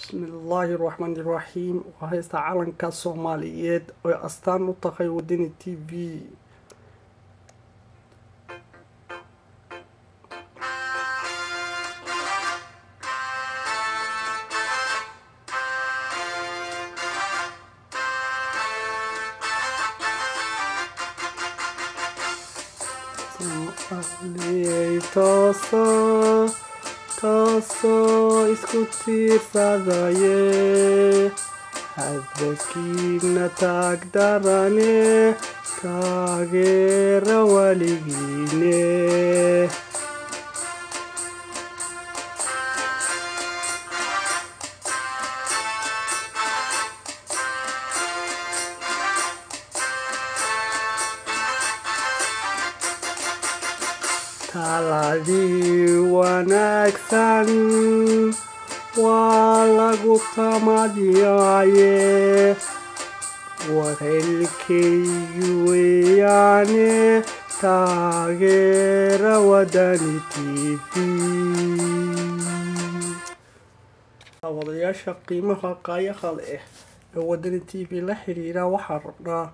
Bismillaahi Raxmaani Raxiim. Waa heesta calanka Soomaaliyeed oo astaan u tahay Wadani TV. Tooso tooso isku tiirsadaye, hadalkiina taag darane, taageera waligiine. Taladii wanaagsan waa lagu tamadiyaaye, wahelkaygu weeyaane, taageera Wadani TV. Wadayaasha qiimaha qaayaha leh ee Wadani TV la xiriira, waxaan rabnaa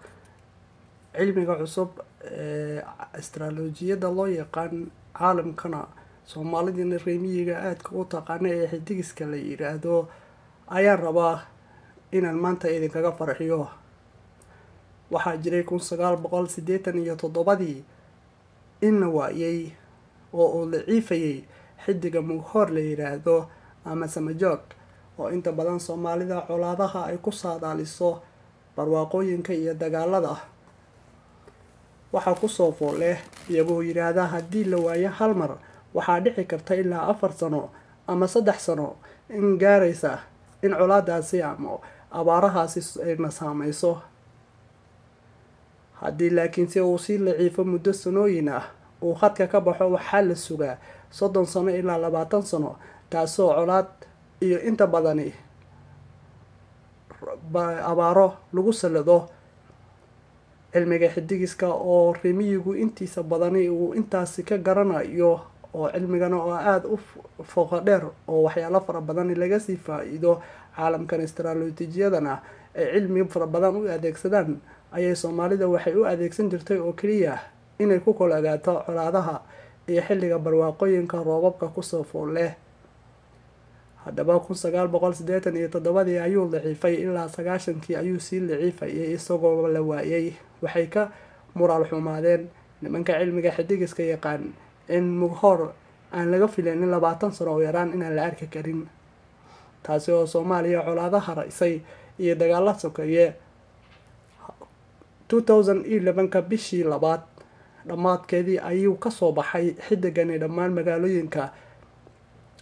cilmiga cusub ee astrolojiyada loo yaqaan caalamkana, Soomaalidina reemiyiga aadka u taqaana ee xidigiska la yiraahdo, ayaan rabaa inaan maanta idinkaga farxiyo. Waxaa jiray 1987-dii in la waayay oo uu daciifayay xidiga Mughoor la yiraahdo ama Samajoog, oo inta badan Soomaalida colaadaha ay ku saadaaliso, barwaaqooyinka iyo dagaalada waxaa kusoo fool leh, iyagoo yiraahda haddii la waayo hal mar waxaa dhici karta ilaa 4 sano ama 3 sano in gaaraysa in colaadaasi ama abaarahaasi ayna saameyso. Haddii laakiinse uu sii laciifo muddo sanooyin ah uu khadka ka baxo, waxaa la sugaa 30 sano ilaa 20 sano, taasoo colaad iyo inta badani abaaro lagu sallado. Cilmiga xidigiska oo remiyigu intiisa badani uu intaasi ka garanayo, oo cilmigana oo aada u fooqa dheer oo waxyaalo fara badan laga sii faa-iido, caalamkan astrolojiyadana ay cilmi fara badan u adeegsadaan, ayay Soomaalida waxay u adeegsan jirtay oo keliya inay ku kala ogaato colaadaha iyo xilliga barwaaqooyinka roobabka kusoo fool leh. Haddaba 1987-dii ayuu daciifay, ilaa 90-kii ayuu sii daciifayay isagoo la waayay. Waxay ka muraal xumaadeen nimanka cilmiga xidigiska yaqaan in Mughoor aan laga filaynin 20 sano oo yaraan inaan la arki karin, taasi oo Soomaaliya colaadaha raysay iyo dagaala sokeeye. 2011-ka bishii labaad dhammaadkeedii ayuu kasoo baxay xidigani dhammaan magaalooyinka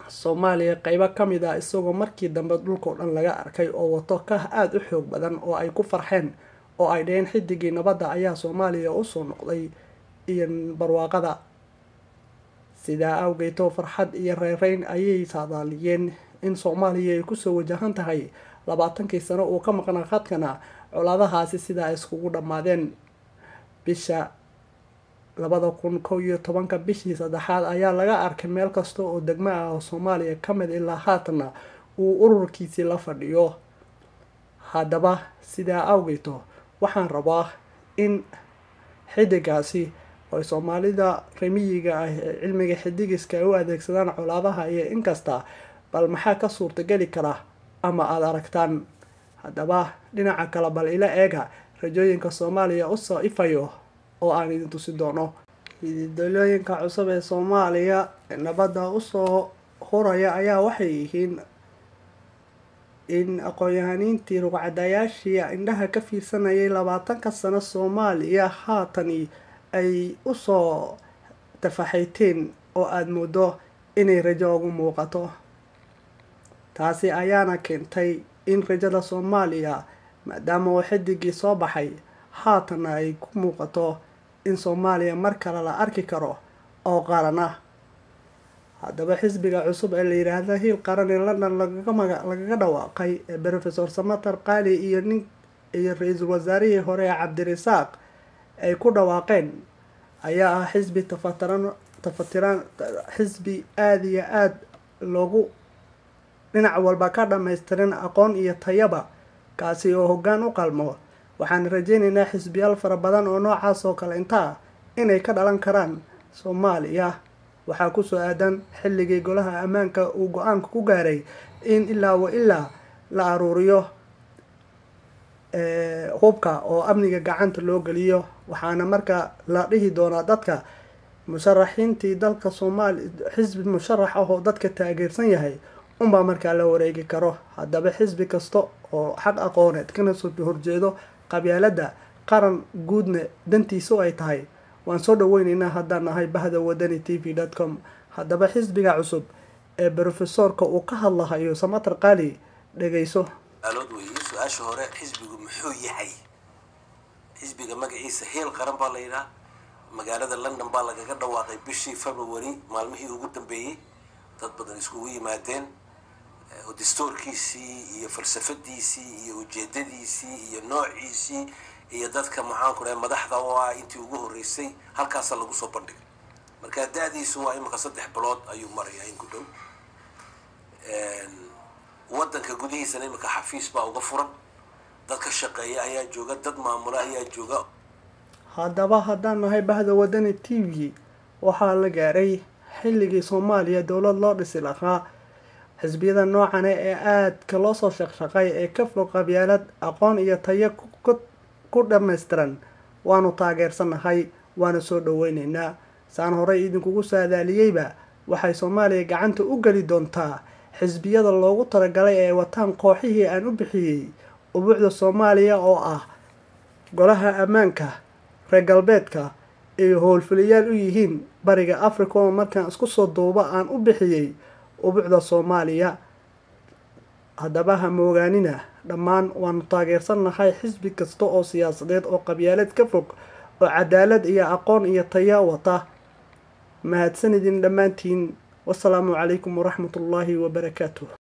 Soomaaliya qeybo kamid ah, isagoo markii dambe dhulkao dhan laga arkay oo wato kah aada u xoog badan oo ay ku farxeen oo ay dhaheen xidigii nabadda ayaa Soomaaliya usoo noqday iyo barwaaqada. Sidaa awgeeto farxad iyo reereyn ayay saadaaliyeen in Soomaaliya ay kusoo wajahan tahay 20-kii sano uu ka maqnaa khadkana colaadahaasi sidaa iskugu dhammaadeen. Bisha 2011-ka bishii saddexaad ayaa laga arkay meel kasta oo degmo ah oo Soomaaliya ka mid, ilaa haatanna uu ururkiisii la fadhiyo. Haddaba sidaa awgeeto waxaan rabaa in xidigaasi oo Soomaalida remiyiga ah ee cilmiga xidigiska ay u adeegsadaan colaadaha iyo inkasta, bal maxaa ka suurtageli kara ama aada aragtaan? Haddaba dhinaca kale bal ila eega rajooyinka Soomaaliya usoo ifayo oo aan idin tusi doono. Hididalooyinka cusub ee Soomaaliya nabadda usoo huraya ayaa waxay yihiin in aqoon-yahaniintii rugcadayaashii indhaha ka fiirsanayay 20-ka sano Soomaaliya haatani ay usoo tafaxayteen oo aada moodo inay rajo ugu muuqato. Taasi ayaana keentay in rajada Soomaaliya, maadaama uu xidigii soo baxay, haatana ay ku muuqato in Soomaaliya mar kale la arki karo oo qarana. Haddaba xisbiga cusub ee la yiraahdo Hiil Qaran ee London lagaga dhawaaqay ee Professor Samatar Qaali iyo nin iyo ra-iisul wasaarihii hore ee Cabdirasaaq ay ku dhawaaqeen ayaa ah xisbi tafatiran, xisbi aada iyo aada loogu dhinac walba ka dhammaystiran aqoon iyo tayaba, kaasi oo hoggaan u qalmo. Waxaan rajaynaynaa xisbiyaal fara badan oo noocaas oo kale inta ah inay ka dhalan karaan Soomaaliya. Waxaa kusoo aadan xilligii golaha ammaanka uu go-aanka ku gaaray in ilaa wa ilaa la aruuriyo hubka oo amniga gacanta loo geliyo. Waxaana markaa la dhihi doonaa dadka musharaxiintii dalka Soomaali, xisbi musharax ah oo dadka taageersan yahay unbaa markaa la wareegi karo. Haddaba xisbi kasta oo xaq aqooneed kana soo horjeedo qabyaaladda qaran guudna dantiisu ay tahay, waan soo dhaweyneynaa haddaan nahay bahda Wadani TV.com. Haddaba xisbiga cusub ee brofesoorka uu ka hadlahayo Samatar Qaali dhegeyso. Alood weeye su-aasha hore, xisbigu muxuu yahay? Xisbiga magaciisa Heel Qaran baa la yidhaha. Magaalada London baa lagaga dhawaaqay bishii February maalmihii ugu dambeeyey, dad badan iskugu yimaadeen, oo dastuurkiisii iyo falsafadiisii iyo ujeedadiisii iyo noociisii iyo dadka maxaan ku dhahay madaxda oo ah intii ugu horreysay halkaasa lagu soo bandhigay. Marka da-diisu waa imika 3 bilood ayuu marayaa in ku dhow. Waddanka gudihiisana imika xafiis baa uga furan, dad ka shaqeeya ayaa jooga, dad maamula ayaa jooga. Haddaba haddaan nahay bahda Wadani TV, waxaa la gaaray xilligii Soomaaliya dowlad loo dhisi lahaa. Xisbiyada noocane ee aadka loo soo shaqshaqay ee ka fog qabyaalad, aqoon iyo tayo ku dhammaystiran waanu taageersanahay, waana soo dhaweyneynaa. Saan horey idinkugu saadaaliyeyba, waxay Soomaaliya gacanta u geli doontaa xisbiyada loogu talagalay ee wataan kooxihii aan u bixiyey ubuucda Soomaaliya, oo ah golaha ammaanka, reer galbeedka iyo howlfuliyaal u yihiin Bariga Africa, oo markaan isku soo duuba aan u bixiyey ubuucda Soomaaliya. Haddaba ha moogaanina, dhammaan waanu taageersannahay xisbi kasta oo siyaasadeed oo qabyaalad ka fog oo cadaalad iyo aqoon iyo taya wata. Mahadsanidin dhammaantiin. Wasalaamu calaykum waraxmatullaahi wabarakaatuh.